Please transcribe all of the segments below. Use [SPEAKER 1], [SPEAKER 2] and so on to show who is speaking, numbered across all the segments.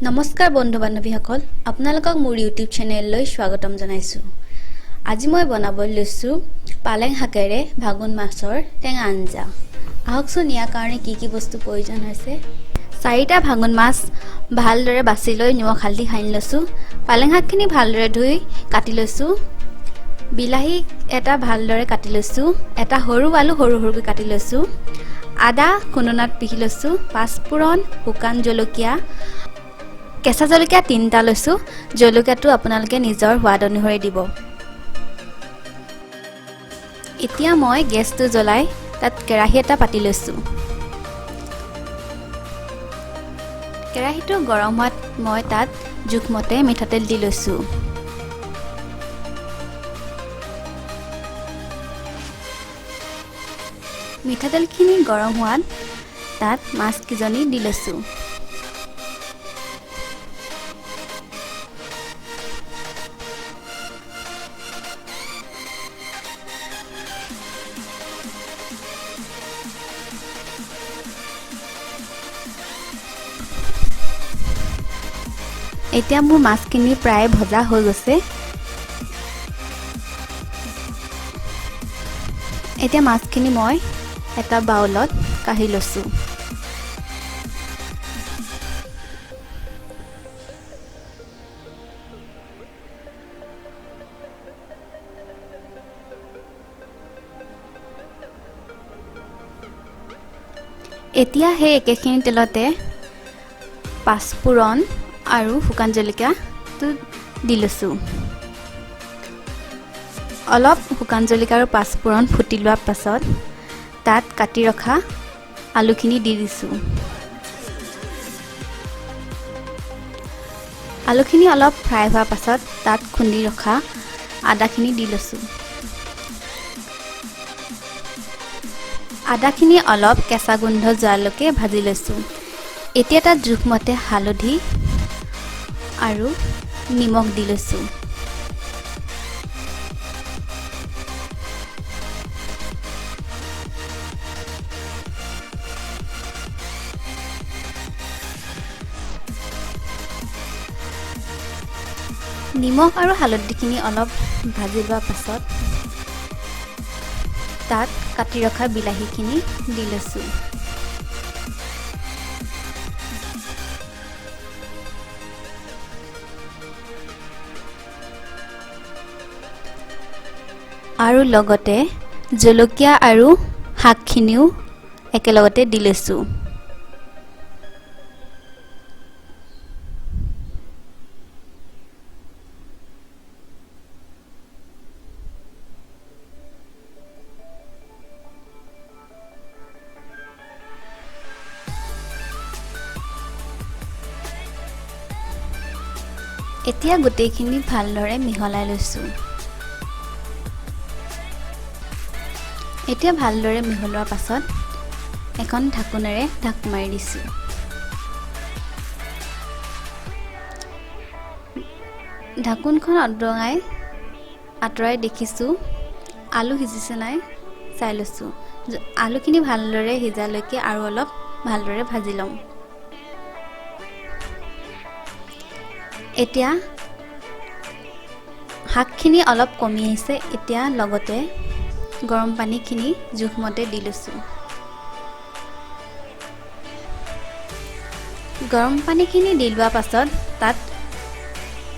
[SPEAKER 1] নমস্কাৰ বন্ধু বান্ধৱীসকল, আপোনালোকক মোৰ ইউটিউব চেনেললৈ স্বাগতম জনাইছোঁ। আজি মই বনাবলৈ লৈছোঁ পালেং শাকেৰে ভাগুন মাছৰ টেঙা আঞ্জা। আহকচোন ইয়াৰ কাৰণে কি কি বস্তু প্ৰয়োজন হৈছে। চাৰিটা ভাগুন মাছ ভালদৰে বাছি লৈ নিমখ হালধি সানি লৈছোঁ। পালেং শাকখিনি ভালদৰে ধুই কাটি লৈছোঁ। বিলাহী এটা ভালদৰে কাটি লৈছোঁ। এটা সৰু আলু সৰু সৰুকৈ কাটি লৈছোঁ। আদা খুন্দনাত পিহি লৈছোঁ। পাঁচফোৰণ, শুকান জলকীয়া, কেঁচা জলকীয়া তিনিটা লৈছোঁ। জলকীয়াটো আপোনালোকে নিজৰ সোৱাদ অনুসৰি দিব। এতিয়া মই গেছটো জ্বলাই তাত কেৰাহী এটা পাতি লৈছোঁ। কেৰাহীটো গৰম হোৱাত মই তাত জোখমতে মিঠাতেল দি লৈছোঁ। মিঠাতেলখিনি গৰম হোৱাত তাত মাছকেইজনী দি লৈছোঁ। এতিয়া মোৰ মাছখিনি প্ৰায় ভজা হৈ গৈছে। এতিয়া মাছখিনি মই এটা বাউলত কাঢ়ি লৈছোঁ। এতিয়া সেই একেখিনি তেলতে পাঁচফোৰণ আৰু শুকান জলকীয়াটো দি লৈছোঁ। অলপ শুকান জলকীয়া আৰু পাঁচফোৰণ ফুটি লোৱাৰ পাছত তাত কাটি ৰখা আলুখিনি দি দিছোঁ। আলুখিনি অলপ ফ্ৰাই হোৱাৰ পাছত তাত খুন্দি ৰখা আদাখিনি দি লৈছোঁ। আদাখিনি অলপ কেঁচা গোন্ধ যোৱালৈকে ভাজি লৈছোঁ। এতিয়া তাত জোখমতে হালধি আৰু নিমখ দি লৈছোঁ। নিমখ আৰু হালধিখিনি অলপ ভাজি লোৱাৰ পাছত তাত কাটি ৰখা বিলাহীখিনি দি লৈছোঁ। আৰু লগতে জলকীয়া আৰু শাকখিনিও একেলগতে দি লৈছোঁ। এতিয়া গোটেইখিনি ভালদৰে মিহলাই লৈছোঁ। এতিয়া ভালদৰে মিহলোৱাৰ পাছত এখন ঢাকোনেৰে ঢাক মাৰি দিছোঁ। ঢাকোনখন আঁতৰাই আঁতৰাই দেখিছোঁ আলু সিজিছে নাই চাই লৈছোঁ। আলুখিনি ভালদৰে সিজালৈকে আৰু অলপ ভালদৰে ভাজি ল'ম। এতিয়া শাকখিনি অলপ কমি আহিছে। এতিয়া লগতে গৰম পানীখিনি জোখমতে দি লৈছোঁ। গৰম পানীখিনি দি লোৱাৰ পাছত তাত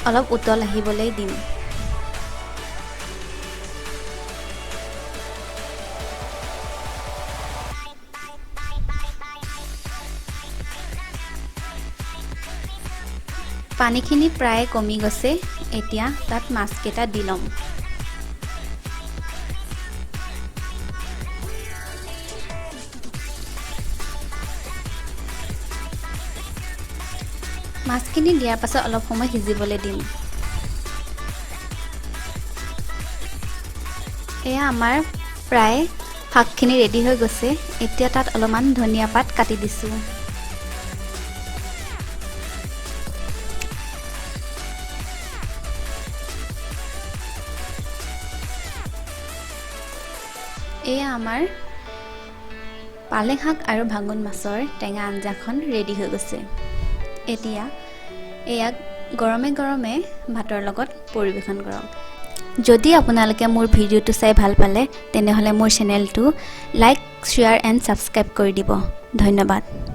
[SPEAKER 1] অলপ উতল আহিবলৈ দিম। পানীখিনি প্ৰায় কমি গৈছে। এতিয়া তাত মাছকেইটা দি ল'ম। মাছখিনি দিয়াৰ পাছত অলপ সময় সিজিবলৈ দিম। এয়া আমাৰ প্ৰায় শাকখিনি ৰেডি হৈ গৈছে। এতিয়া তাত অলপমান ধনিয়া পাত কাটি দিছোঁ। এয়া আমাৰ পালেং শাক আৰু ভাগুন মাছৰ টেঙা আঞ্জাখন ৰেডি হৈ গৈছে। এতিয়া এয়াক গৰমে গৰমে ভাতৰ লগত পৰিৱেশন কৰক। যদি আপোনালোকে মোৰ ভিডিঅ'টো চাই ভাল পালে, তেনেহ'লে মোৰ চেনেলটো লাইক, শ্বেয়াৰ এণ্ড ছাবস্ক্ৰাইব কৰি দিব। ধন্যবাদ।